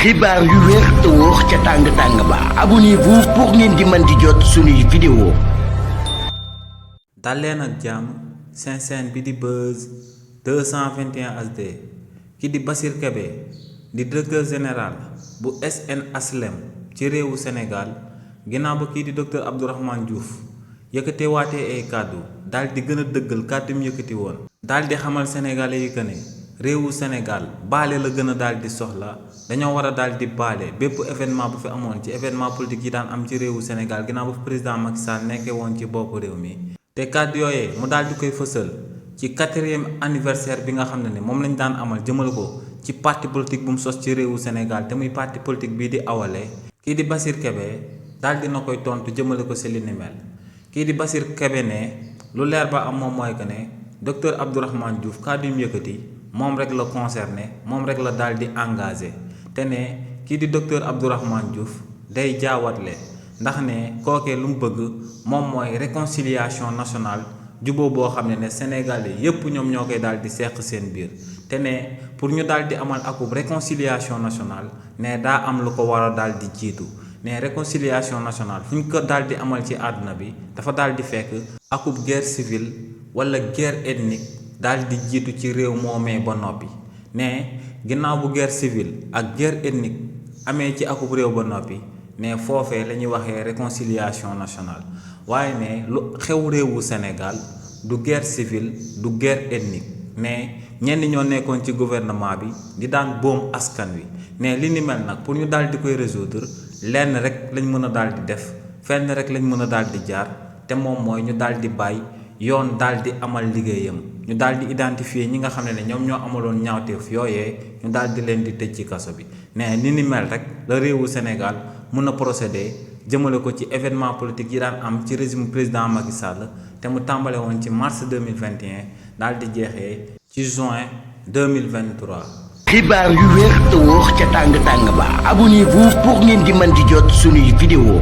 xibaar yu wér te wóor ca tàng-tàng ba abonnez-vous pour ngeen di mën di jot suñuy vidéo. dal leen ak jàmm seen chaîne bi di Buzz 221 HD ki di Bassirou Kébé di directeur général bu SN HLM ci réewu Sénégal ginnaaw ba kii di docteur Abdourahmane Diouf yëkkate waatee ay kàddu daal di gën a dëggal kàddu mu yëkkati woon daal di xamal sénégalais yi que ne réewu Sénégal baale la gën a daal di soxla dañoo war a daal di baale bépp événement bu fi amoon ci événement politique yi daan am ci réewu Sénégal ginnaaw ba fi président Macky Sall nekkee woon ci bopp réew mi te kàddu yooyee mu daal di koy fësal ci 4e anniversaire bi nga xam ne moom lañ daan amal jëmal ko ci parti politique bu mu sos ci réewu Sénégal te muy parti politique bii di Awalé kii di Bassirou Kébé daal dina koy tontu jëmale ko si li ni mel kii di Bassirou Kébé ne lu leer ba am moom mooy que ne docteur Abdourahmane Diouf kàddu yu mu yëkkati moom rek la concerné moom rek la daal di engagé te ne kii di docteur Abdourahmane Diouf day jaawatle ndax ne kookee lu mu bëgg moom mooy réconciliation nationale juboo boo xam ne Sénégalais yépp ñoom ñoo koy daal di seq seen biir te ne pour ñu daal di amal akub réconciliation nationale ne daa am lu ko war a daal di jiitu ne réconciliation nationale fu ñu ko daal di amal ci àdduna bi dafa daal di fekk akub guerre civile wala guerre ethnique daal di jiitu ci réew moomee ba noppi ne ginnaaw bu guerre civile ak guerre ethnique amee ci akub réew ba noppi ne foofee la ñuy waxee réconciliation nationale waaye ne lu xew réewu Sénégal du guerre civile du guerre ethnique ne ñenn ñoo nekkoon ci gouvernement bi di daan boom askan wi ne li ni mel nag pour ñu daal di koy résoudre lenn rek lañ mën a daal di def fenn rek lañ mën a daal di jaar te moom mooy ñu daal di bàyyi yoon daal di amal liggéeyam ñu daal di identifier ñi nga xam ne ñoom ñoo amaloon ñaawteef yooyee ñu daal di leen di tëj ci kaso bi ne ni mel rek la réewu Sénégal mun a procéder jëmale ko ci événement politique yi daan am ci régime président Macky Sall te mu tàmbale woon ci mars 2021 daal di jeexee ci juin 2023. xibaar yu wér te wóor ca tàng-tàng ba abonnez-vous pour ngeen di mën di jot suñuy vidéo.